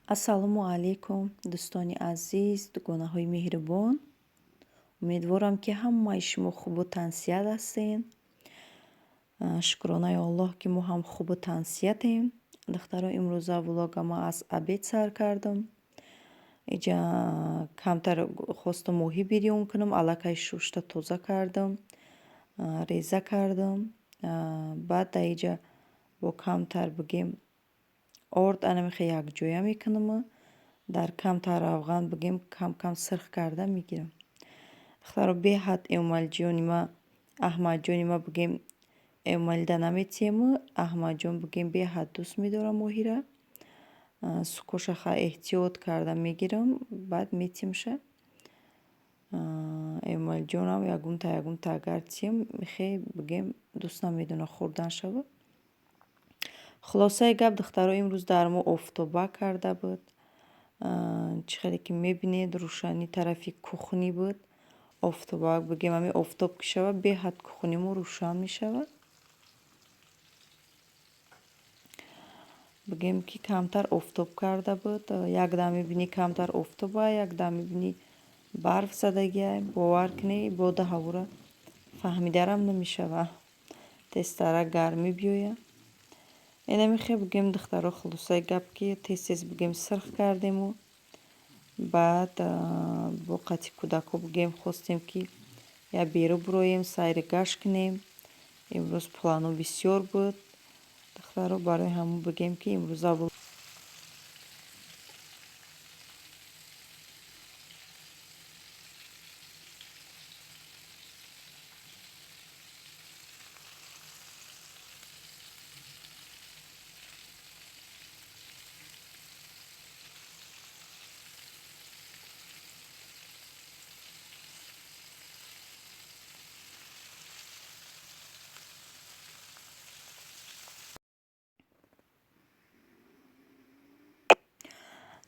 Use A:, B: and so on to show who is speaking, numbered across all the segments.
A: Ассалому алайкум, дӯстони азиз, дугонаҳои меҳрубон. Умедворам, ки ҳамаи шумо хубу тансиҳат ҳастед. Шукронаи Аллоҳ, ки мо ҳам хубу тансиҳатем. Духтаро, имрӯза влогама аз обед сар кардам. Иҷа камтар хостам моҳӣ бирён кунам, аллакай шушта тоза кардам, реза кардам. Баъд дар иҷа бо камтар, бигем, орд анамихе якҷоя мекунам, дар камтар равған, бигем, кам-кам сирх карда мегирам. Духтаро, беҳад Эмомалиҷони ма, Аҳмадҷони ма, бигем, Эмомалида наметиҳему, Аҳмадҷон, бигем, беҳад дӯст медорам моҳира. Сукоша ха эҳтиёт карда мегирам, баъд метиҳемша. Эмомалиҷонам ягонта ягонта агар тиҳем, хе, бигем, дӯст намедонад хӯрдан шава. Хулосаи гап, духтаро, имрӯз дар мо офтоба карда буд. Чӣ хеле ки мебинед, рӯшанӣ тарафи кухни буд. Офтоба, бигем, ҳамин офтоб ки шавад, беҳад кухни мо рӯшан мешавад. Бигем, ки камтар офтоб карда буд. Якдам мебинӣ, камтар офтоба, якдам мебинӣ, барф задагиай. Бовар кунед, боду ҳавора фаҳмидарам намешавад. Тезтарак гармӣ биёяд. Инамихе, бигем, духтаро, хулосаи гап, ки тез-тез, бигем, сирх кардему баъд бо қати кӯдакҳо, бигем, хостем, ки як берун бироем, сайри гашт кунем. Имрӯз планҳо бисёр буд, духтаро, барои ҳамон, бигем, ки имрӯза.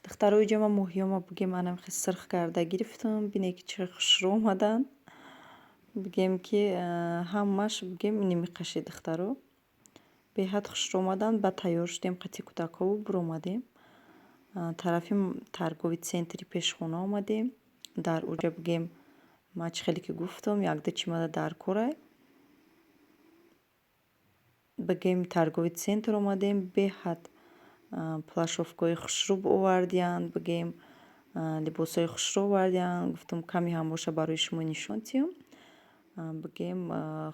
A: Духтаро, иҷа ман моҳиёма, бигем, анамихе сирх карда гирифтам. Бинед, ки чӣ хушрӯ омаданд. Бигем, ки ҳамаш, бигем, немиқаши, духтаро. Беҳад хушрӯ омаданд. Баъд тайёр шудем қати кӯдакҳову биромадем. Тарафи торговый центри пешхона омадем. Дар уҷа, бигем, ман чӣ хеле ки гуфтам, якду чимада дар корай. Бигем, торговый центр омадем, беҳад плащовкаҳои хушрӯ овардиянд, бигем, либосҳои хушрӯ овардиянд. Гуфтам, каме ҳам боша, барои шумо нишон диҳам. Бигем,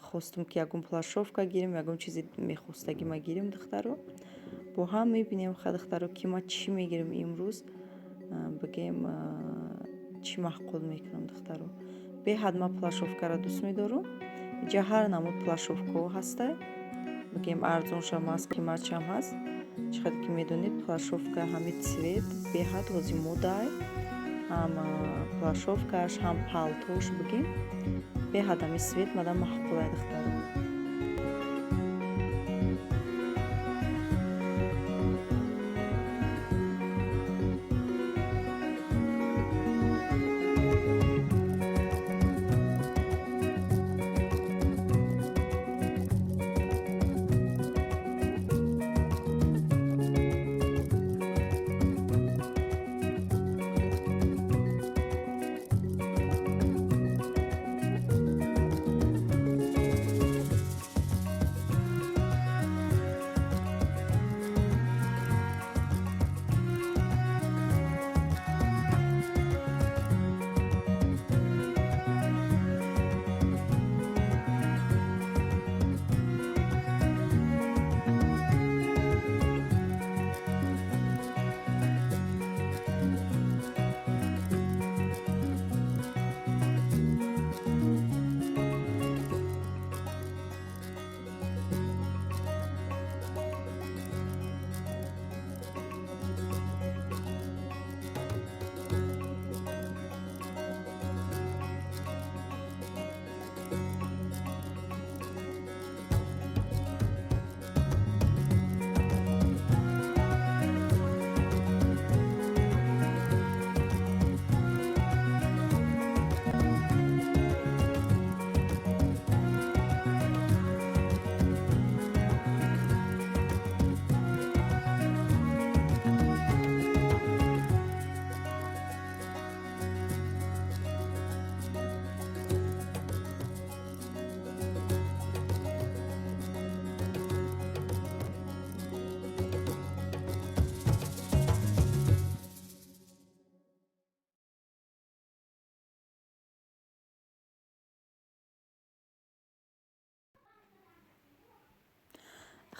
A: хостум, ки ягон плащовка гирем, ягон чизе мехостагима гирем, духтаро. Бо ҳам мебинем, ха, духтаро, ки ман чӣ мегирам имрӯз, бигем, чӣ маъқул мекунам, духтаро. Беҳад ман плащовкаро дӯст медорам. Иҷа ҳар намуд плащовкаҳо ҳаста. Бигем, арзоншам ҳаст, қиматшам ҳаст. Чӣ қадр ки медонед, плащовка ҳами цвет беҳад ҳозир модаай. Ҳам плащовкаш, ҳам палтош, бигем, беҳад ҳами цвет мада маъқулай, духтаро.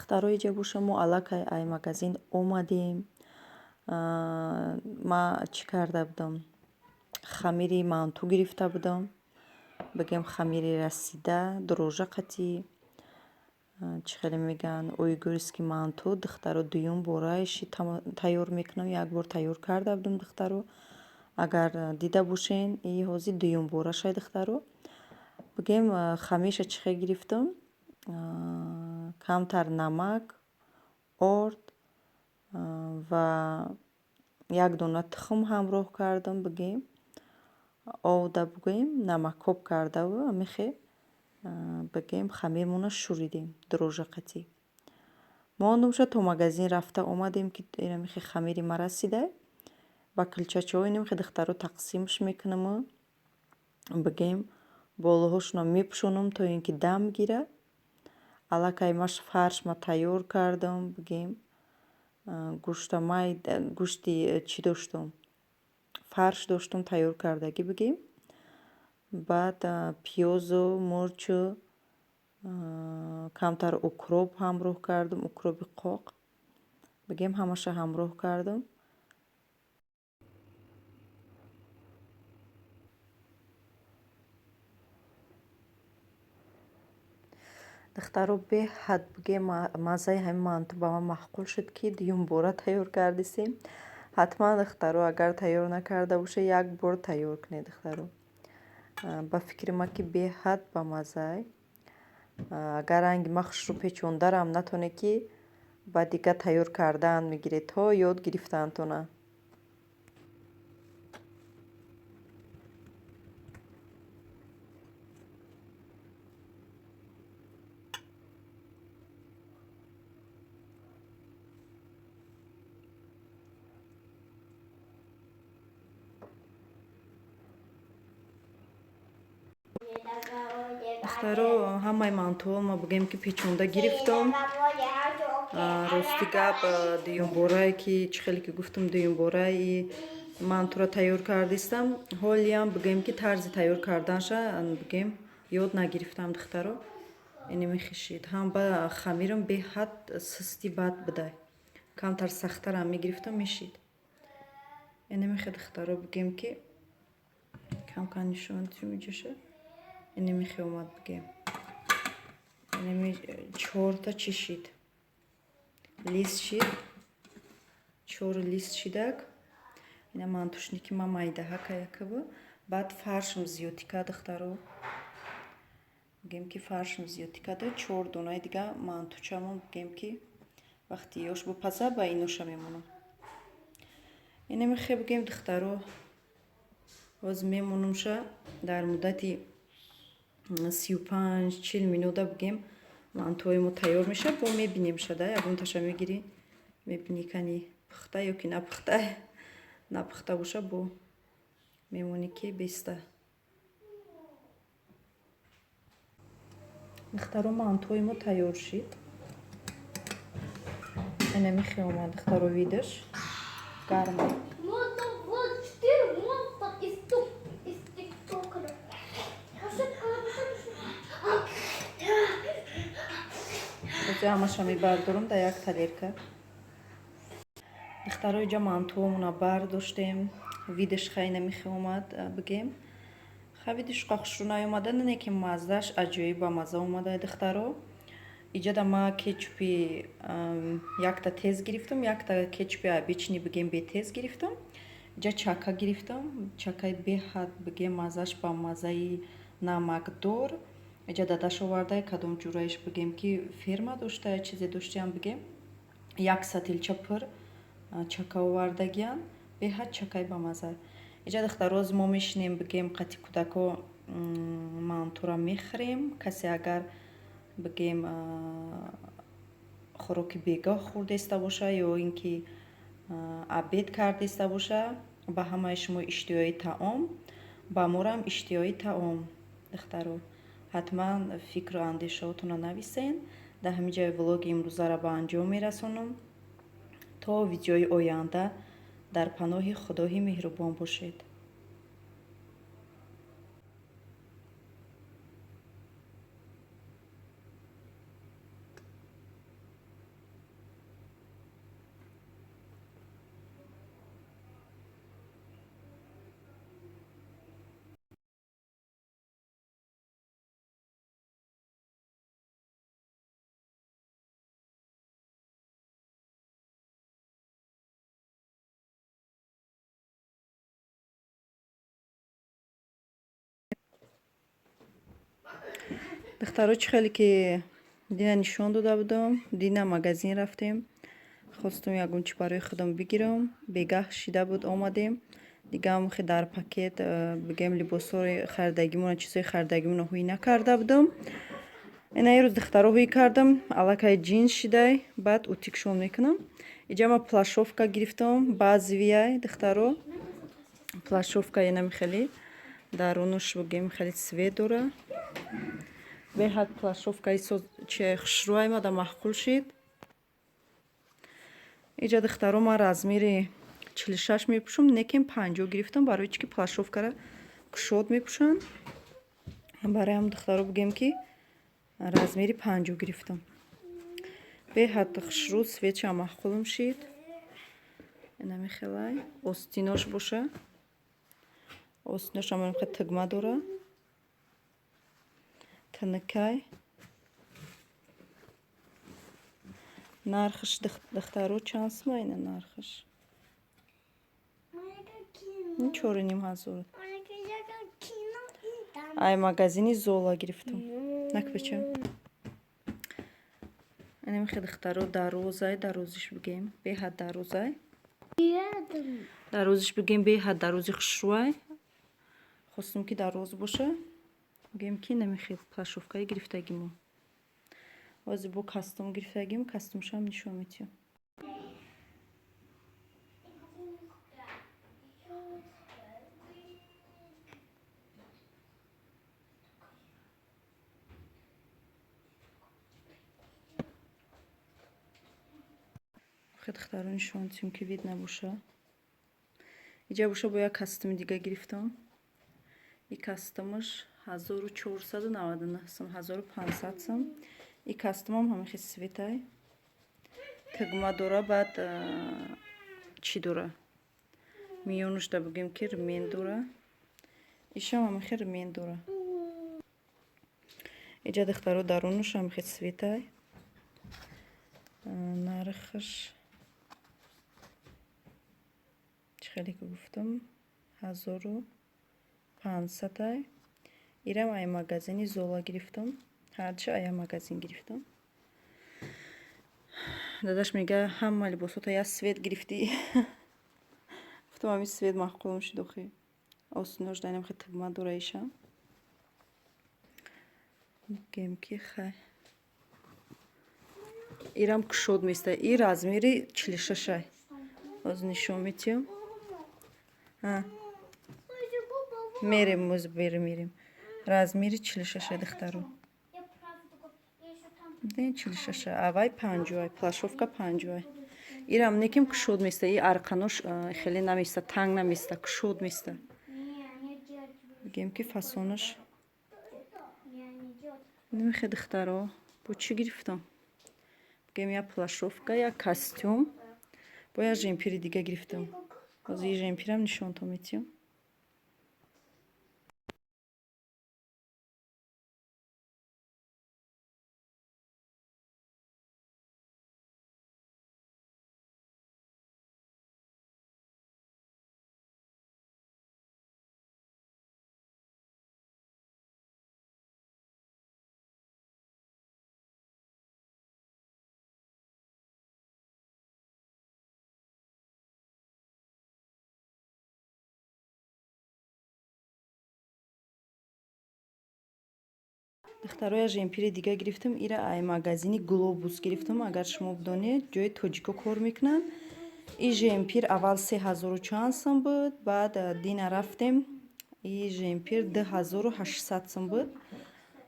A: Духтаро, иҷа боша, мо аллакай ай магазин омадем. Ма чӣ карда будам? Хамири манту гирифта будам, бигем, хамири расида, дрожжа қатӣ, чӣ хеле мегӯянд, уйгурский манту. Духтаро, дуюм бора иши тайёр мекунам. Як бор тайёр карда будам, духтаро, агар дида бошен, и ҳозир дуюм борашай. Духтаро, бигем, хамирша чӣ хел гирифтам? Камтар намак, орд ва як дона тухм ҳамроҳ кардам, бигем, овда, бигӯем, намакоб кардаву амихе, бигем, хамирмона шӯридем дрожжа қатӣ. Мондумша, то магазин рафта омадем, ки инамихе хамири ма расида. Ба килчачаҳо инамихе, духтаро, тақсимш мекунаму, бигем, болоҳошонро мепӯшонам, то ин ки дам гирад. Аллакай ма фаршма тайёр кардам, бигем, гӯшта гӯшти чӣ доштум, фарш доштум тайёр кардагӣ, бигем. Баъд пиёзу мурчу, камтар укроп ҳамроҳ кардам, укропи қоқ, бигем, ҳамаша ҳамроҳ кардам. Духтаро, беҳад, бигем, маззаи ҳамин манту ба ман маъқул шуд, ки дуюм бора тайёр кардисем. Ҳатман, духтаро, агар тайёр накарда бошед, як бор тайёр кунед. Духтаро, ба фикри ман, ки беҳад бамаззай. Агар ранги ма хушрӯ печондарам натонед, ки ба дига тайёр кардан мегиред, то ёд гирифтаантона. Духтаро, ҳамаи мантуҳо ма, бигем, ки печонда гирифтам. Рости гап, дуюмборае ки, чӣ хеле ки гуфтам, дуюмбораи мантуро тайёр кардистам. Ҳолиам, бигем, ки тарзи тайёр карданша, бигем, ёд нагирифтам. Духтаро, ине мехишид ҳам ба хамирам беҳад сусти бад будай, камтар сахттарам мегирифтам, мешид. Ине мехе, духтаро, бигем, ки камкам нишон иҷоша. Ине мехе омад, бигем, инеми чорта чӣ шид, лист шид, чор лист шидак. Ина мантушники ма майдаҳака якабу. Баъд фаршм зиёдтӣ кард, духтаро, бигем, ки фаршм зиёдтӣ карда, чор донаи дига мантучамон, бигем, ки вақти ёш бипаза, ба иноша мемонам. Инамихе, бигем, духтаро, ҳозир мемонумша, дар муддати 35-40 минута, бигем, мантуҳои мо тайёр мешавад. Бо мебинем шада, ягонташа мегирӣ, мебинӣ, кани пухта ё ки напухта. Напухта боша, бо мемонӣ, ки беста. Духтаро, мантуҳои мо тайёр шид. Инамихе омад, духтаро, видаш гарма.
B: Вот четыре монстра из ТикТока.
A: Ҳозир ҳамаша мебардорам дар як тарелка. Духтаро, иҷа мантуҳомона бардоштем. Видаш хай намихе омад, бигем, ха, видиш хушрӯ наёмада, не ки маззааш аҷоиб ба мазза омада. Духтаро, иҷада ма кетчупи якта тез гирифтам, якта кетчупи обычный, бигем, бетез гирифтам. Иҷа чака гирифтам, чакаи беҳад, бигем, маззааш ба маззаи намакдор. Иҷа дадаш оварда, кадом ҷураиш, бигем, ки ферма дошта, чизе доштиам, бигем, як сатилча пур чака овардагиян, беҳад чакаи бамазза. Иҷа, духтаро, мо мешинем, бигем, қати кӯдако мантура мехӯрем. Касе агар, бигем, хӯроки бегоҳ хӯрдеста боша ё ин ки обед кардеста боша, ба ҳамаи шумо иштиҳои таом, ба морам иштиҳои таом. Духтаро, ҳатман фикру андешаҳотонро нависен. Дар ҳамин ҷои влоги имрӯзаро ба анҷом мерасонам. То видеои оянда дар паноҳи Худои меҳрубон бошед. Духтаро, чӣ хеле ки дина нишон дода будам, дина магазин рафтем, хостум ягон чӣ барои худам бигирам. Бегаҳ шида буд, омадем. Дигаам хе дар пакет бигем либосҳои харидагимона, чизҳои харидагимона ҳуй накарда будам. Ина ирӯз, духтаро, ҳуй кардам, аллакай ҷинс шидай, баъд утюг шон мекунам. Иҷа ма плащёвка гирифтам, базовый, духтаро. Плащёвка инами хеле дарунуш бигем хеле цвет дора. Беҳад плащёвка и чи хушрӯ аймада маъқул шид. Иҷа, духтаро, ман размери 46 мепӯшам, некем 50 гирифтам, барои чӣ ки плащёвка ра кушод мепӯшанд. Барои ҳам, духтаро, бигем ки размери 50 гирифтам. Беҳад хушрӯ, цвет шам маъқулам шид. Инами хелай. Остинош боша. Остинош ҳам хел тугма дора. Тинакай. Нархаш, духтаро, чанд сума ина нархаш? 4500. Ай магазини Зола гирифтам. Накбача. Инами хел, духтаро, дарозай, дарозиш бигем. Беҳад дарозай. Дарозиш бигем беҳад дарози хушрӯай. Хостум ки дароз боша. Бигем ки инами хел плащёвка и гирифтагимо. Ҳозир бо костюм гирифтагим, костюмшам нишон медиҳам. Хе, духтаро, нишон дидем ки вид набоша. Иҷа боша бо як костюми дига гирифтам. И костюмаш 1499 сум, 1500 сум. И костюмам ҳамин хел цвет ай. Тугма дора, баъд чӣ дора? Миёнушда бигем ки ремень дора. Ишам ҳамин хел ремень дора. Иҷа, духтаро, дарунуш ҳамин хел цвет ай. Нархаш чӣ хеле ки гуфтам, 1500 ай. Ирам ай магазини Зола гирифтам. Ҳарчи ая магазин гирифтам. Дадаш мега, ҳама либосота як цвет гирифтӣ. Гуфтам, ҳамин цвет маъқулам шуд охи. Осинош дар хел тугма дора ишам. Бигем ки хай. Ирам кушод места. И размери 46 ай. Ҳозир нишон медиҳам. Мерем, моз берем, мерем. Размери 46 ай, духтаро. Не, 46 ай. Авай 50 ай. Плащёвка 50 ай. Ирам неким кушод места. И арқанош хеле наместа, танг наместа, кушод места. Бигем ки фасонаш. Намехе, духтаро, бо чӣ гирифтам? Бигем як плащёвка, як костюм, бо як жемпири дига гирифтам. Ҳозир и жемпирам нишонтон медиҳам. Духтаро, як жемпири дига гирифтам. Ира ай магазини Глобус гирифтам. Агар шумо бидонед, ҷои тоҷико кор мекунанд. И жемпир аввал 3000 чанд сум буд, баъд дина рафтем, и жемпир 2800 сум буд.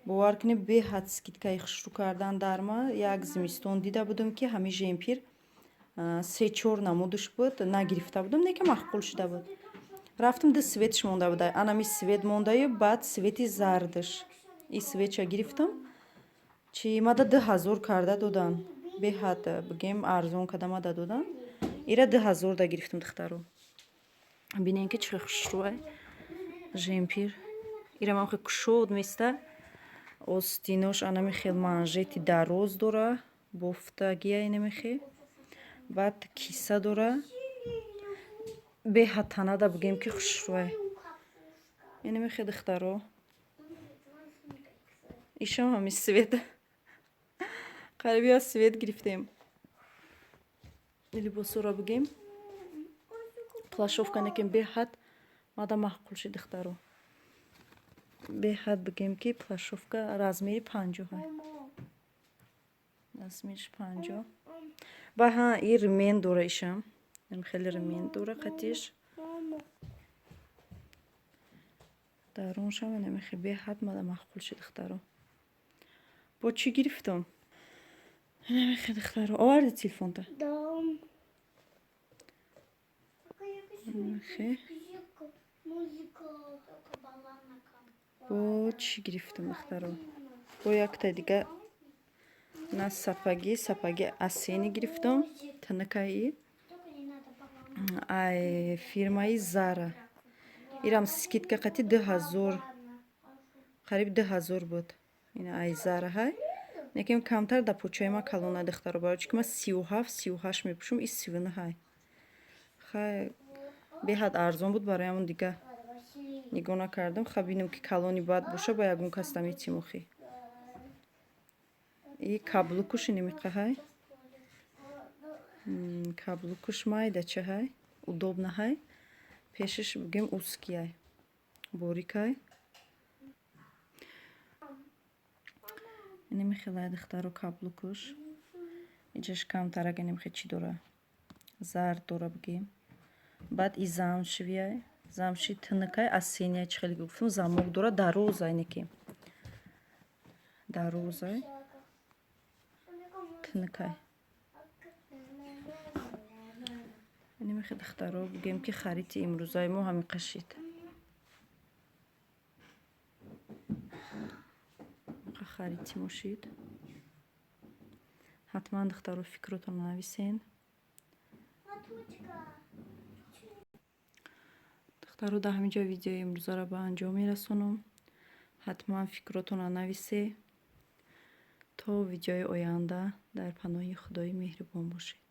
A: Бовар кунед, беҳад скидка и хушрӯ кардан дар ма. Як зимистон дида будам ки ҳамин жемпир се чор намудаш буд, нагирифта будам, не ки маъқул шуда буд. Рафтам, ду цвет ш монда буда. Анами цвет мондаю, баъд цвет и зардаш. И цвет ша гирифтам. Чи мада 2000 карда додан. Беҳад бигем арзон карда мада додан. Ира 2000 да гирифтам, духтаро. Бинем ки чӣ хушрӯай. Жемпир. Ира ман хел кушод места. Остинош анами хел манжети дароз дора. Бофтагия инами хел. Баъд киса дора. Беҳад танада бигем ки хушрӯай. Инами хел, духтаро. Ишам ҳами цвет, қариби аз цвет гирифтем либосоро. Бигем, плащовка некем, беҳад мада маъқул шид, духтаро. Беҳад, бигем, ки плащовка размери 50-ҳай, размериш 50. Ба ҳа, и ремень дора, ишам хеле ремень дора қатиш. Даруншам намехе, беҳад мада маъқул шид, духтаро. Бо чӣ гирифтам? Намехе, духтаро, оварди телефонта?
B: Да.
A: Намехе.
B: Музыка.
A: Бо чӣ гирифтам, духтаро? Бо якта дига на сапоги, сапоги осенний гирифтам, тинакаи, ай фирмаи Зара. Ирам скидка қати 2000, қариб 2000 буд. Ина ай Зара ҳай, лекин камтар да почаи ма калона, духтаро, барои чӣ ки ма 37, 38 мепӯшум, и 39 ҳай. Хай, беҳад арзон буд, барои ҳамон дига нигоҳ накардам. Ха, бинем, ки калони бад боша, ба ягон кас наметим охи. И каблукуш инемиқаҳай, каблукуш майдача ҳай, удобно ҳай, пешаш, бигем, узкий ай, борикай. Инеми хелай, духтаро, каблукуш. Иҷаш камтарак инемихе чӣ дора, зард дора, бигем. Баъд и замшевый ай, замши тинакай, осенний ай, чӣ хеле гуфтам, замок дора, дарозай, неки дарозай, тинакай. Инемихе, духтаро, бигем, ки хариди имрӯзаи мо ҳамин қашид. Хариди мо шид. Ҳатман, духтаро, фикротонро нависен. Духтаро, дар ҳамин ҷо видеои имрӯзаро ба анҷом мерасонам. Ҳатман фикротонро нависе. То видеои оянда дар паноҳи Худои меҳрибон бошед.